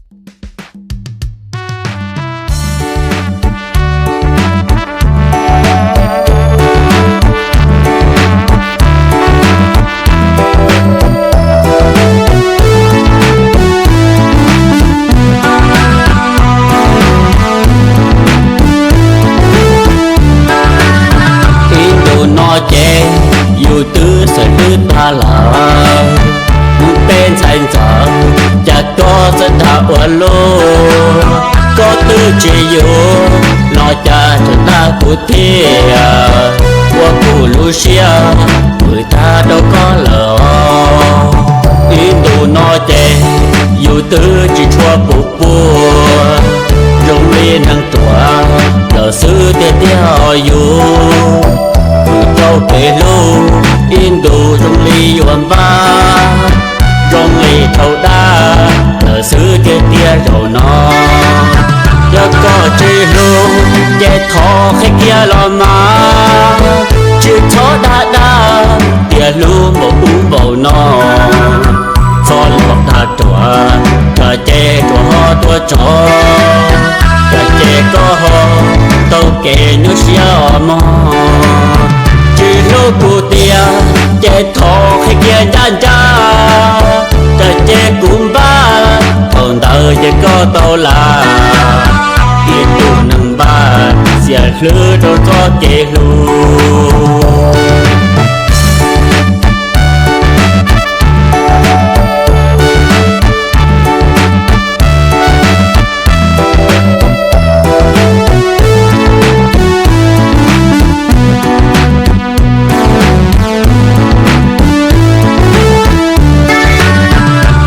Ib ntus no ces yus twb xeem hlwb tag lawm, mus peb ntxhais ntxawm, cas koj txawj dag ua luaj, koj twb tsis yuav los cas tseem dag kuv thiab, ua kuv lub siab pwm tag rau koj lawm. Ib ntus no ces yus twb tsis tshua puv puas, zoo li neeg ruam lawm xwb tiag tiag os yus. Kuv tau kev hlub ib ntus zoo li yuav npaj, zoo li raug dag lawm xwb tiag tiag zaum no. Yog koj tsis hlub ces thov qhia kiag los mas, tsis txhob dag dag tias hlub npaum ub npaum no. Txhob luag tag ruam, koj ces ruam ho tuaj tso, koj ces koj ho tau kev nyuaj siab os mog. Tsis hlub kuv tiag ces thov qhia kiag ncaj ncaj, koj ces kuv npaj thaum ntawd ces koj tau lawm. Ib tug neeg npaj xiam hlwb rau txoj kev hlub.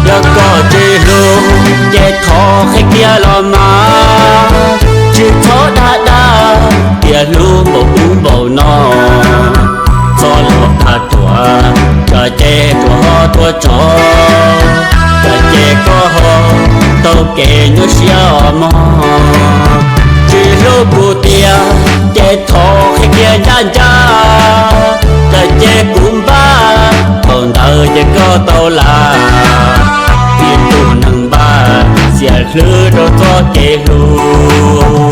Yog koj tsis hlub ces thov qhia kiag los mas, tsis txhob dag dag tias hlub npaum ub npaum no. Txhob luag tag ruam, koj ces ruam ho tuaj tso, koj ces koj ho tau kev nyuaj siab os mog. Tsis hlub kuv tiag ces thov qhia kiag ncaj ncaj, koj ces kuv npaj thaum ntawd ces koj tau lawm. Ib tug neeg npaj xiam hlwb rau txoj kev hlub.